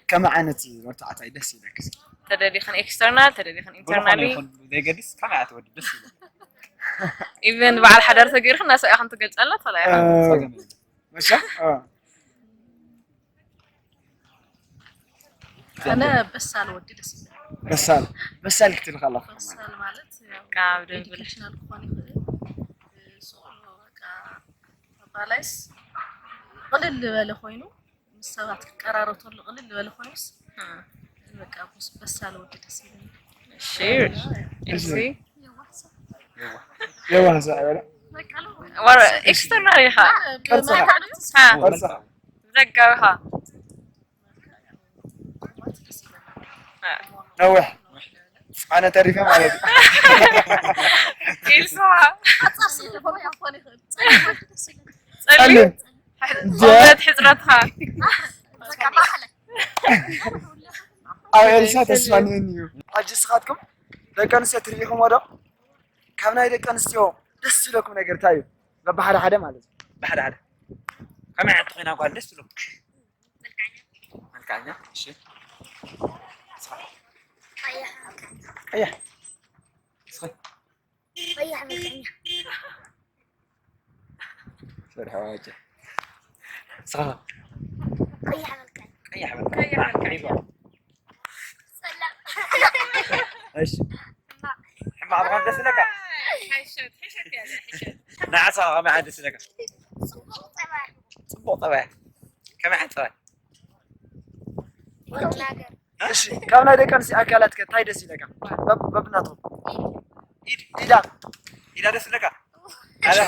ከመይ ዓይነት መርታዕታይ ደስ ይብለክ? ተደሊኽን ኤክስተርናል ተደሊኽን ብዝኾነ ኢንተርናሊ ይኹን ዘይገድስ ከመይ ዓይነት ወዲ ደስ ይብለክ? ኢቨን በዓል ሓዳር ተገይርክን ናሰኣ ኢኹም ትገልጻ ኣላ ተላ ኢኻ ጸገም የለን። መሻ ኣነ በሳል ወዲ ደስ ይብል። በሳል በሳል ክትብል ከለኻ በሳል ማለት ያው ካብ ደንብል ኤዱኬሽናል ክኾን ይኽእል። ሶ በቃ ኣባላይስ ቅልል ዝበለ ኮይኑ ምስ ሰባት ክቀራረብ ተሎ ቅልል ዝበለ ኮይኑስ በቃ በስ- በሳል ወዲ ደስ ይብል። እሺ እዚ የዋህ ሰ በለ ወረ ኤክስተርናል ኢኻ ቅርጽኻ ሃ ቅርጽኻ ዘጋቢኻ ነውሕ ኣነ ተሪፈ ማለት እዩ። ኢልሳ ኣጻር ስለ ዝኾነ ክኾን ይኽእል። ጸሊም ወዲ ደስ ይብል። ጸሊም ጸሊም ቆመት ሕጽረትኻ በቃ ባህለ ኣብ ኤልሳ ተስፋ እኒአኒ እዩ። ሕጂ ንስኻትኩም ደቂ ኣንስትዮ ትርኢኹምዎ ዶ? ካብ ናይ ደቂ ኣንስትዮ ደስ ዝብለኩም ነገር እንታይ እዩ? በብሓደ ሓደ ማለት እዩ። ብሓደ ሓደ ከመይ ዓይነት ኮይና ጓል ደስ ትብለኩም? መልክዓኛ። እሺ። ቀያሕ። እስኸ። ቀያሕ መልክዐኛ። ፈርሐ ዋጀ። እስኻ። ቀያሕ መልክዐኛ። ቀያሕ መልክዐኛ። ቀያሕ መልክዐኛ። ሰላም። እሺ። ሕማቕ ዝኾነ ደስ ይለካ? ሕሸት ሕሸት ያለ ሕሸት ንዓሳ ከመይ ዓይነት ደስ ይለካ? ጽቡቕ ጠባይ። ጽቡቕ ጠባይ። ከመይ ዓይነት ጠባይ? ቁም ነገር። እሺ፣ ካብ ናይ ደቂ ኣንስትዮ ኣካላት ከ እንታይ ደስ ይለካ? በብ- በብናትኩም። ኢድ፣ ኢዳ፣ ኢዳ ደስ ይለካ? ኣረ፣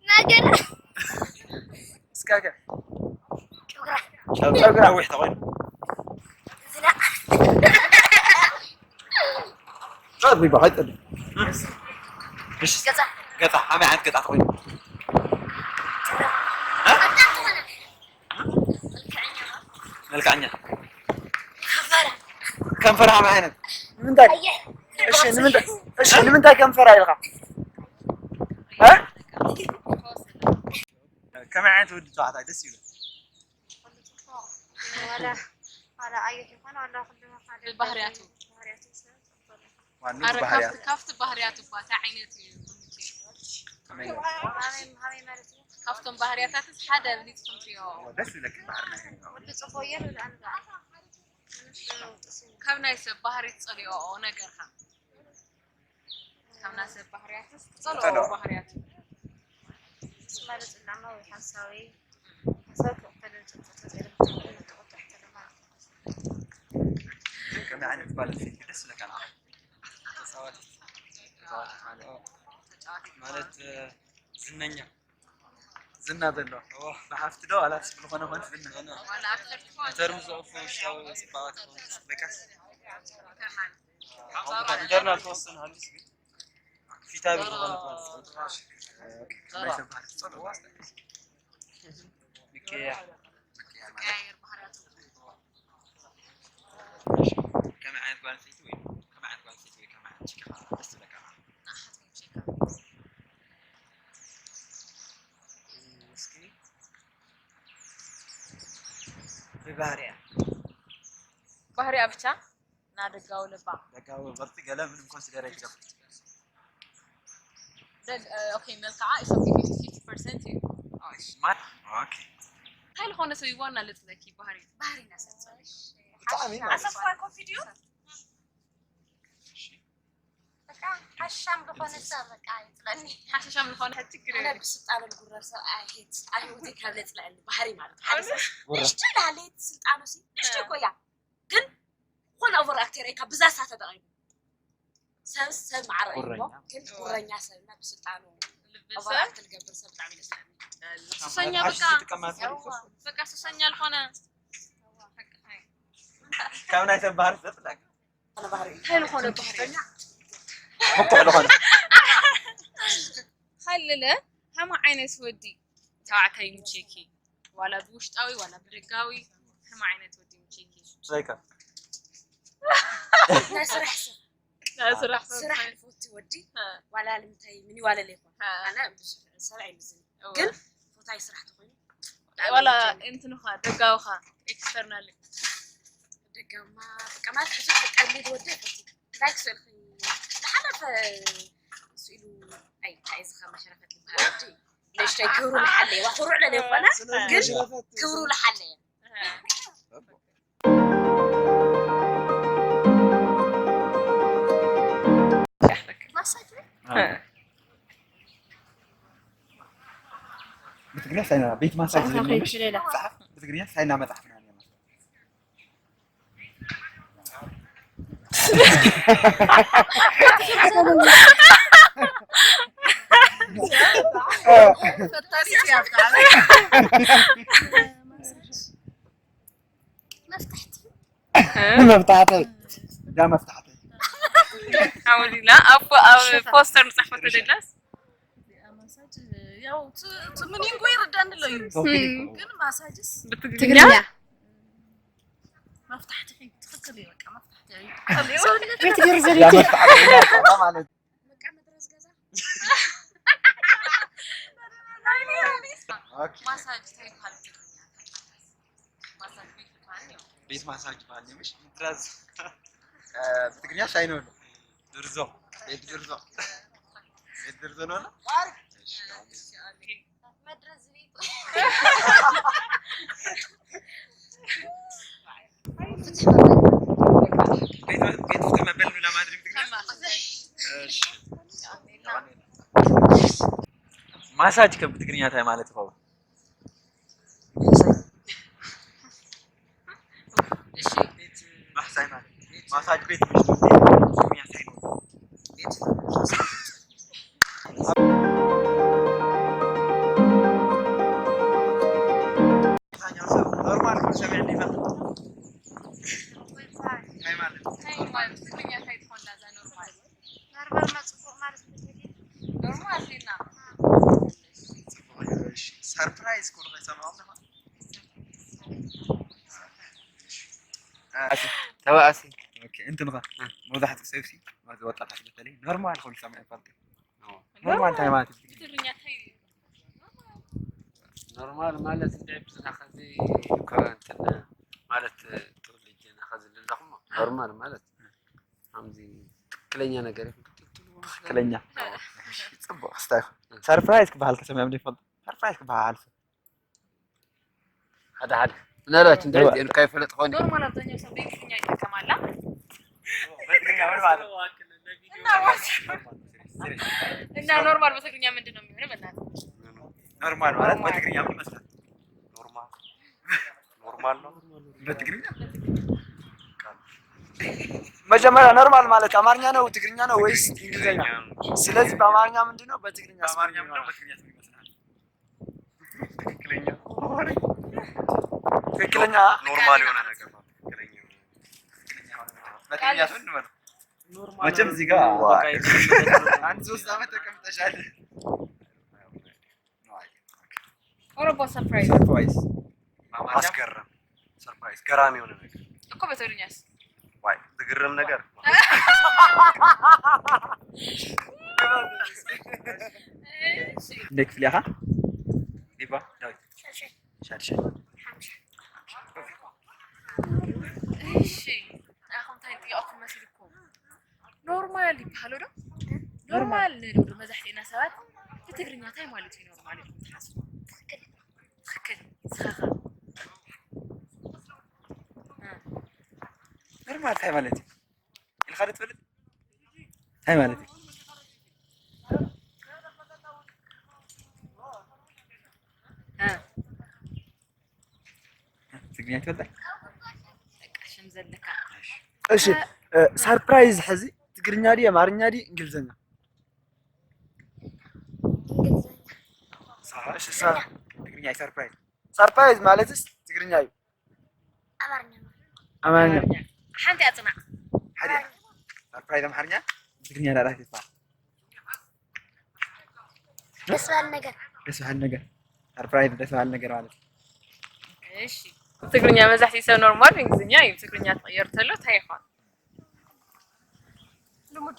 ነገር። እስካ ከ? ጨጉራ። ጨጉራ። ነዊሕ ተኾይኑ። ዝና- ጨት ይበሃል፣ ጨት። እሺ፣ ገዛ። ገዛ፣ ከመይ ዓይነት ገዛ ተኾይኑ? ቀጣን ዝኾነ። መልክዐኛ። መልክዐኛ። ከንፈራ። ከንፈራ ከመይ ዓይነት? ንምንታይ? ቀይሕ። እሺ፣ ንምንታይ? እሺ፣ ንምንታይ ከንፈራ ኢልካ? እ? ከመይ ዓይነት ወዲ ተባዕታይ ደስ ይብለካ? ዋላ ዋላ ኣየት ይኾን ዋላ ኩሉ ሓደ ባህርያቱ። ባህርያቱ ሰብ ዋኑ ኣረ ባህርያት ካብቲ ካብቲ ባህርያቱ እባ እንታይ ዓይነት እዩ ዝምችእ? ከመይ ነው? ሃበይ ሃበይ ማለት እዩ ካብቶም ባህርያታትስ ሓደ ኣብሊጽኩም ትሪኦ ደስ ይብለኪ ባህሪ ናይ ወዲ ጽቡቅ እየ ንብላ ንብላ ካብ ናይ ሰብ ባህሪ ትጸልኦ ነገርካ ካብ ናይ ሰብ ባህርያትስ ትጸልኦ ትጸልኦ። ባህርያት ማለት ዕላማ ወይ ሓሳዊ ሓሳብ ክቕተልን ጽቡቅ ተዘይረም ተቆጥሕ ተለማ ከመይ ዓይነት ጓል ኣንስተይቲ ደስ ይብለካ ንዓኻ? ተጻዋቲት። ተጻዋቲት ማለት ማለት ዝነኛ ዝና ዘለዎ ብሃፍቲ ዶ ዋላ ብዝኾነ ኮን ዝና ዋላ ኣክተር ትኾን ኢንተርም ዝቕፉ ውሽጣዊ ጽባቐ ትኸውን ትጽበካስ ኢንተርናል ተወሰነ ሃሉስ ግን ፊታ ብዝኾነ ኮን ትጽበካስ ናይ ሰብ ባህሪ ትጸልኦ ኣስተካክል ምክያ ምክያ ማለት ቀያየር ባህርያቱ ከመይ ዓይነት ጓል ኣንስተይቲ ወይ ከመይ ዓይነት ጓል ኣንስተይቲ ወይ ከመይ ዓይነት ቺካ ደስ ትብለካ? ንኣሓት ቺካ እስኪ ብባህሪያ ባህርያ ብቻ ናደጋዊ ለባ ደጋዊ ቅርጺ ገለ ምንም ኮንሲደር ኣይትገብር። ደግ ኦኬ መልክዓ is okay fifty fifty percent እዩ ማይ ኦኬ እንታይ ዝኾነ ሰብ ይዋና ልጽለኪ ባህሪ ባህሪ እናሰልጸለሽ ብጣዕሚ ማለት ዓሰብ ኳ ኮፊ ድዩ በቃ ሓሻም ዝኾነ ሰብ በቃ ይጥለኒ ሓሸሻም ዝኾነ ችግር ኣነ የለን ብስልጣነ ዝጉረር ሰብ ኣይሄት ኣይወቲ ካብ ለፅለአኒ ባህሪ ማለት ሓደ ሰብ ንእሽቶ ላሌት ስልጣኑ ሲ ንእሽቶ እኮ እያ ግን ኮን ኦቨር ኣክተር እካ ብዛሳ ተጠቂሙ ሰብ ሰብ ማዕረ እዩ እሞ ጉረኛ። ግን ጉረኛ ሰብና ብስልጣኑ ልቢ ኦቨር ሰብ ኣክት ልገብር ሰብ ብጣዕሚ ደስ ይላል ሱሰኛ በቃ ትቀማጥ በቃ ሱሰኛ ልኾነ ካብ ናይ ሰብ ባህሪ ዘጥላቅ ኣነ ባህሪ እዩ እንታይ ዝኾነ ትሕተኛ ምቁዕ ዝኾነ ሃለለ ሃማ ዓይነት ወዲ ተባዕታይ ምቼኪ ዋላ ብውሽጣዊ ዋላ ብደጋዊ ሃማ ዓይነት ወዲ ምቼኪ ዘይከ ናይ ስራሕ ሰብ ናይ ስራሕ ሰብ ስራሕ እንታይ? ዝፈቱ ወዲ ሃ፣ ዋላ ንምንታይ ምን ይዋለለ ይኮን ሃ፣ ኣነ ብዙሕ ሰብ ኣይምዝን እወ። ግን ፎታይ ስራሕ ትኾይኑ ዋላ እንትንኻ ደጋዊኻ ኤክስተርናል ደጋማ በቃ ማለት ብዙሕ ቀሊል ወዲ ኣይፈቱን። ላይክ ስእልኺ ዝሓለፈ ስኢሉ ኣይ እንታይ ዝኸ መሽረፈት ዝበሃል ወዲ ንእሽተይ ክብሩ ልሓለየ ዋ ኩሩዕ ለለ ይኾነ ግን ክብሩ ልሓለየ። ማሳጅ ቤት? ብትግርኛ ሳይና ቤት ማሳጅ ዝብል ነበር። ብትግርኛ ሳይና መጣፍ ምናምን። መፍታሕቲ። መፍታሕቲ። እዳ መፍታሕቲ። ሓወዲላ ኣብ ኣብ ፖስተር ንጽሕፈቶ ደላስ ያው ቱ- ቱ- ምኒንጎ ይርዳኒ ኣሎ እዩ። ግን ማሳጅስ ብትግርኛ መፍታሕቲ ትኽክል እዩ። በቃ መፍታሕቲ እዩ። እዳ መፍታሕቲ ማለት በቃ መድረስ ገዛ ማሳጅ እንታይ ይበሃል ብትግርኛ? ማሳጅ ቤት ይበሃል እዩ። ቤት ማሳጅ ይበሃል እዩ። ምሽ ምድራዝ ብትግርኛ ሳይኖ ነው። ድርዞ ቤት ድርዞ ቤት ድርዞ ነው። መድረስ ቤት ቤት ፍትሕ መበል ነው ለማድረግ ትግርኛ። እሺ። ማሳጅ ከም ብትግርኛ እንታይ ማለት ይኸውን? ማሳጅ ማለት ማሳጅ ቤት ምሽ ትግርኛ እንታይ ነው? ኖርማል ኩሉ ሰብ እንዴት ነው? እንታይ ማለት ነው? እንታይ ማለት ትግርኛ እንታይ ትኾን ላዛ ኖርማል መርመር መጽቡቕ ማለት ነው። ኖርማል ዲና ሰርፕራይዝ ኩሉ ከይሰማዖም ነው። ተባእሲ ኦኬ እንትንኻ መብዛሕትኡ ሰብሲ ወጣታት በተለይ ኖርማል ኩሉ ሰማዕ ይፈልጥ። ኖርማል እንታይ ማለት እዩ? ብትግርኛ እንታይ እዩ? ኖርማል ማለት እንደ ብዝና ከዚ እኮ እንትን ማለት ትውልጅ ከዚ ዘለኹም ኖርማል ማለት ከምዚ ትክክለኛ ነገር እዩ። ትክክለኛ እሺ፣ ጽቡቕ ክስታይ ሰርፕራይዝ ክበሃል ከሰሚዖም ዶ ይፈልጡ? ሰርፕራይዝ ክበሃል ሓደ ሓደ ምናልባት እንደ ዚን ከይፈለጥ ኾን ኖርማል አብዛኛው ሰው በእንግሊዝኛ ይጠቀማላ። እና ኖርማል በትግርኛ ምንድን ነው የሚሆነው? በእናትህ ኖርማል ማለት በትግርኛ ምን ይመስላል? ኖርማል ኖርማል ነው። በትግርኛ መጀመሪያ ኖርማል ማለት አማርኛ ነው ትግርኛ ነው ወይስ እንግሊዝኛ? ስለዚህ በአማርኛ ምንድን ነው? በትግርኛ በአማርኛ ምንድን ነው? በትግርኛ ምን ይመስላል? ትክክለኛ ትክክለኛ ኖርማል የሆነ ነገር ነው። ትክክለኛ የሆነ ነገር። በትግርኛ ስንት ነው? መቼም እዚህ ጋር አንድ ሶስት ዓመት ተቀምጠሻል። What about surprise? ሰርፕራይዝ ማስገረም ሰርፕራይዝ ገራሚ የሆነ ነገር እኮ በትግርኛስ ዋይ ዝግርም ነገር እንደ ክፍል ያኻ ዲባ ዳዊት ሻድሸ እሺ ኣኹም እንታይ ጥያቕኩም መሲልኩም ኖርማል ይበሃሉ ዶ ኖርማል ንብሉ መብዛሕትእና ሰባት ብትግርኛ እንታይ ማለት እዩ ኖርማል ኢልኩም ትሓስቡ ትኽክል ንስኻ ኸ ኖርማል እንታይ ማለት እዩ ኢልካ ዶ ትፈልጥ እንታይ ማለት እዩ ትግርኛ ትፈልጣ በቃ ሽም ዘለካ እሺ ሰርፕራይዝ ሕዚ ትግርኛ ድዩ ኣማርኛ ድዩ እንግሊዝኛ እሺ ትግርኛ ሰርፕራይዝ ሰርፕራይዝ ማለትስ ትግርኛ እዩ ኣማርኛ ኣማርኛ ሓንቲ ኣጽናዕ ሓደ ሰርፕራይዝ ኣምሓርኛ ትግርኛ ዳራት ይባል ደስ ባል ነገር ደስ ባል ነገር ሰርፕራይዝ ደስ ባል ነገር ማለት እሺ ትግርኛ መብዛሕትኡ ሰብ ኖርማል እንግሊዝኛ እዩ ትግርኛ ትቕየር ተሎ እንታይ ይኾን ልሙድ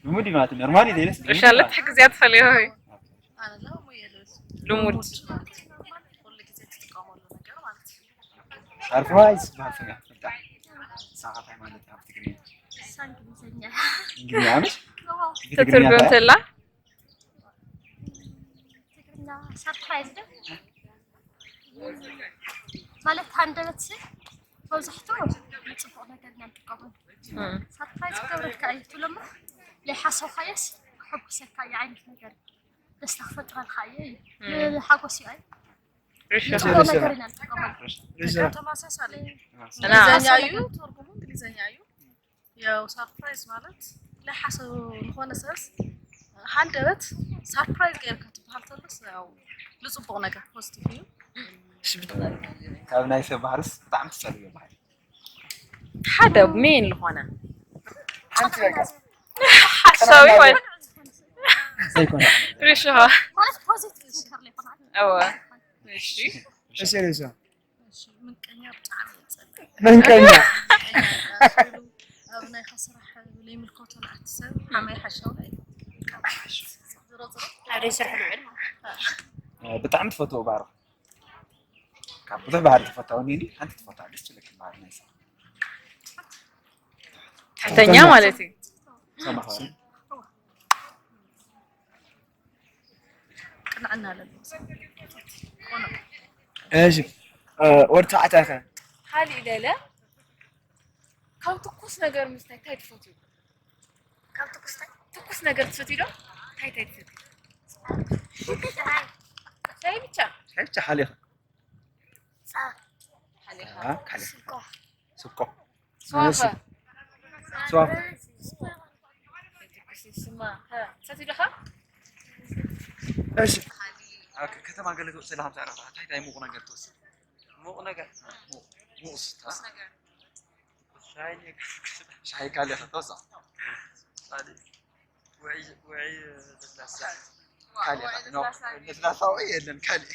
ልሙድ ማለት ኖርማል እዩ ዘይለስ ሻለት ሕግዝያ ትፈልዮ ሆይ ልሙድ ሳርፕራይዝ ዝበሃል ስም እያ ትፈልጣ? ንስኻ እንታይ ማለት እዩ ኣብ ትግርኛ? እሳ እንግሊዝኛ። እንግሊዝኛ ምሽ? እዋ። ብትግርኛ ትትርጎም እንታይ? ተላ ትግርኛ ሰርፕራይዝ ዶ? ማለት ሃንደበት ሲ መብዛሕትኡ ንፅቡቕ ነገር ኢና ንጥቀመሉ። ሰርፕራይዝ ክገብረካ እዩ ትብሎ እሞ ዘይሓሰብካዮስ ከሐጉሰካ እዩ ዓይነት ነገር እዩ። ደስታ ክፈጥረልካ እዩ እዩ። ሓጎስ እዩ ኣይ ርሾ ንፅቡቕ ነገር ኢና ንጥቀመሉ። ተመሳሳሊ እና እንግሊዝኛ እዩ፣ ትርጉሙ እንግሊዝኛ እዩ። ያው ሰርፕራይዝ ማለት ለሓሰቡ ዝኾነ ሰብስ ሃንደበት ሰርፕራይዝ ገይርካ ትበሃል ተሎስ ያው ንፅቡቕ ነገር ፖዚቲቭ እዩ። ካብ ናይ ሰብ ባህርስ ብጣዕሚ ትጸልዮ ባህሪ? ሓደ ሜን ዝኾነ ሓንቲ ነገር ሓሳዊ ወይ ዘይኮነ ርሾ ማለት ፖዚቲቭ ነገር ላይ ይኾናል። እወ እሺ እሺ ርእሳ እሺ፣ ምቀኛ ብጣዕሚ እየ ዝጸልእ። መንቀኛ ኣብ ናይ ስራሕ ዘይምልከቶ ንዓቲ ሰብ ሓመይ ሓሻው ላይ ሓደ ስራሕ ልውዕል ማለት ብጣዕሚ ትፈትዎ ባህሪ ካብ ብዙሕ ባህሪ ትፈታወኒ ሓንቲ ትፈታ ደስ ትብለኪ ባህሪ ናይ ሰብ ትሕተኛ ማለት እዩ ሰማኻ ቅንዕና ኣለዎ። እሺ ወዲ ተባዕታይ ከ ሓሊእ ለለ ካብ ትኩስ ነገር ምስታይ እንታይ ትፈትዩ? ካብ ትኩስ እንታይ? ትኩስ ነገር ትፈትዩ ዶ? እንታይ እንታይ ትፈትዩ? ሻሂ ብቻ። ሻሂ ብቻ ሓሊኻ ሓሊኻ። አ፣ ሓሊኻ ስኮ ስዋኸ። ስዋኸ ትኩስ ይስማ። ትሰትዩ ዶ? እሺ ኣብ ከተማ ገለ ትወስድ ለካ ምሳዕ እንታይ እንታይ ሙቕ ነገር ትወስድ? ሙቕ ነገር ሙቕ ሙቕ ስታ ሻሂ ካልእ ክትወስድ ካልእ ውዕይ ውዕይ ለስላሳ ካልእ ለስላሳ ውዕይ የለን ካልእ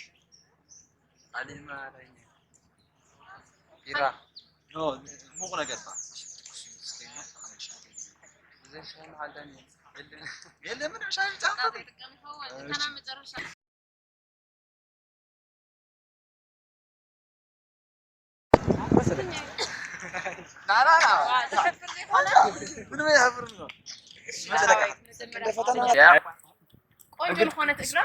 ካልእ ማለት ቢራ ኖ ሙቕ ነገር ባ የለን ምንም ሻሂ ብቻ ቆንጆ ዝኾነት እግራ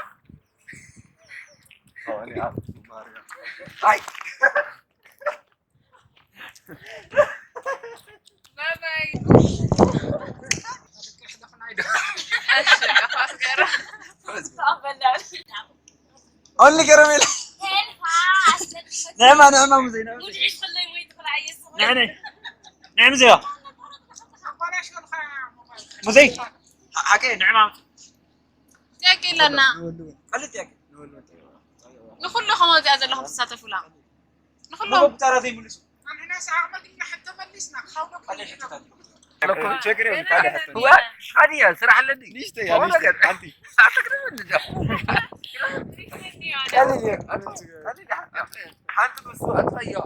ኦንሊ ገረሜላ ንዕማ ንዕማ ሙዘይ ንዕማ ሙዘይ ንዕማ ንዕማ ሙዘይ ሙዘይ ንዕማ ጥያቄ ኣለና። ቀልል ጥያቄ ንኩሉ ከመዚኣ ዘለኹም ትሳተፉላ ንኩሉ ብታራ ዘይምልሱ ሓዲያ ስራሕ ኣለኒ ንሽተይ ኣትክልም እንደ ሓንቲ ንሱ ኣጥፋዮ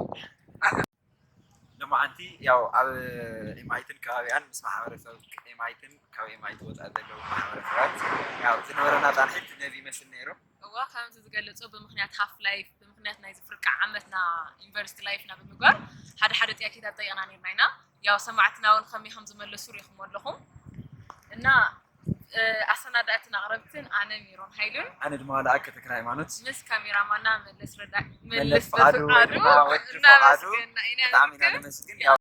ሎማዓንቲ ያው ኣብ ኤማይትን ከባቢኣን ምስ ማሕበረሰብ ኤማይትን ካብ ኤማይት ወፃኢ ዘለዉ ማሕበረሰባት ያው ዝነበረና ፃንሒት ነዚ ይመስል ነይሩ። እዋ ከምዚ ዝገለፆ ብምክንያት ሃፍ ላይፍ ብምክንያት ናይዚ ፍርቂ ዓመትና ዩኒቨርሲቲ ላይፍና ብምግባር ሓደ ሓደ ጥያቄታት ጠይቕና ነርና ኢና። ያው ሰማዕትና እውን ከመይ ከም ዝመለሱ ሪኢኹም ኣለኹም እና ኣሰናዳእትን ኣቕረብትን ኣነ ሚሮን ሃይሉን ኣነ ድማ ለኣከ ተክለ ሃይማኖት ምስ ካሜራማና መለስ ረዳ መለስ ፍቓዱ ድማ ወዲ ፍቓዱ እናመስገና ኢና ብጣዕሚ ኢና ነመስግን። ያው